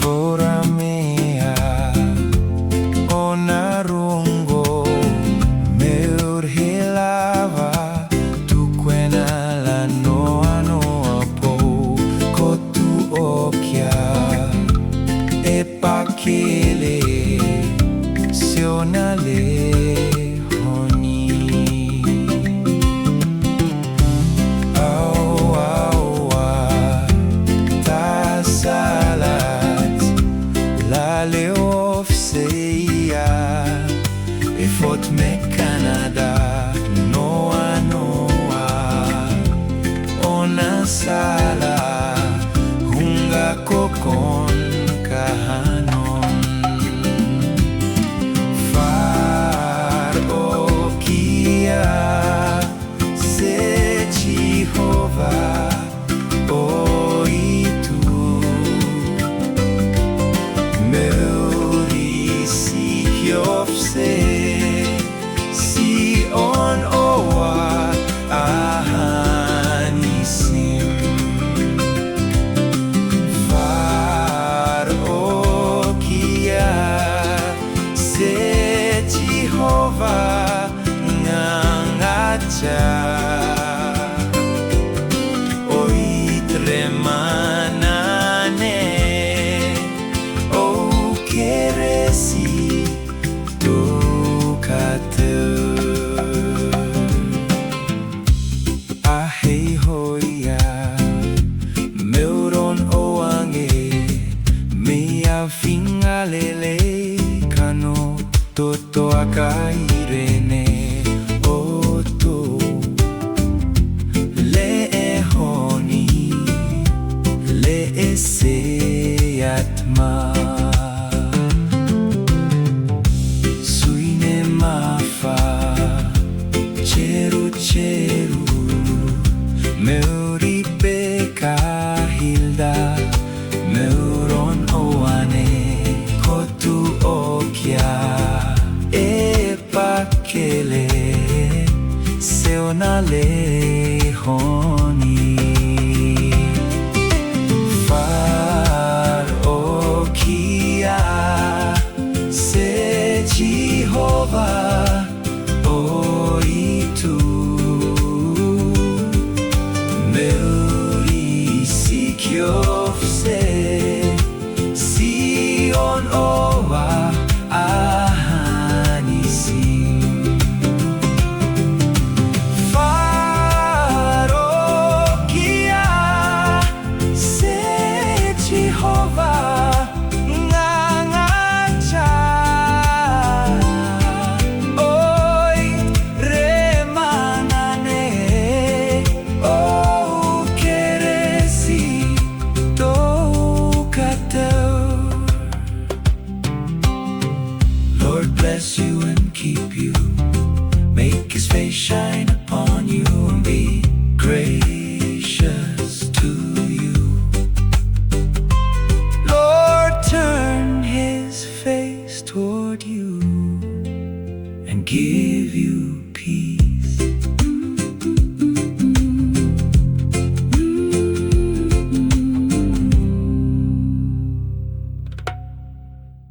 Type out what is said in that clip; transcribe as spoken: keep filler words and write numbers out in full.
Fora mea ona rungo, meu ri lava tukwena la noa noa pou kotu okia e pakele se ona le honi. Aua, aua, ta salat la le ofseia e fot me Kanada noa noa. Ona sala hunga kokon kahanon. Far okia se Jihova oitu. Meu ri sikiof se si on oa ahani sim. Far okia se Jihova ngangacha. Oit re manane, ou kere si tou katou. Ahei hoia, meu ron oa nge, mia finga lele kano, toto a kairene o tou le e honi, le e se atma. Suine mafa, cheru cheru, meu ri peka hilda, meu ron oa ne kotu okia e pakele se ona le honi. Far okia se Jihova oitu. Meu ri sikiof se si on oa ahani sim. Far okia se Jihova ngangacha. Oit re manane, ou kere si tou katou. Lord bless you and keep you. Make his face shine upon you and be gracious to you. Lord turn his face toward you and give you peace.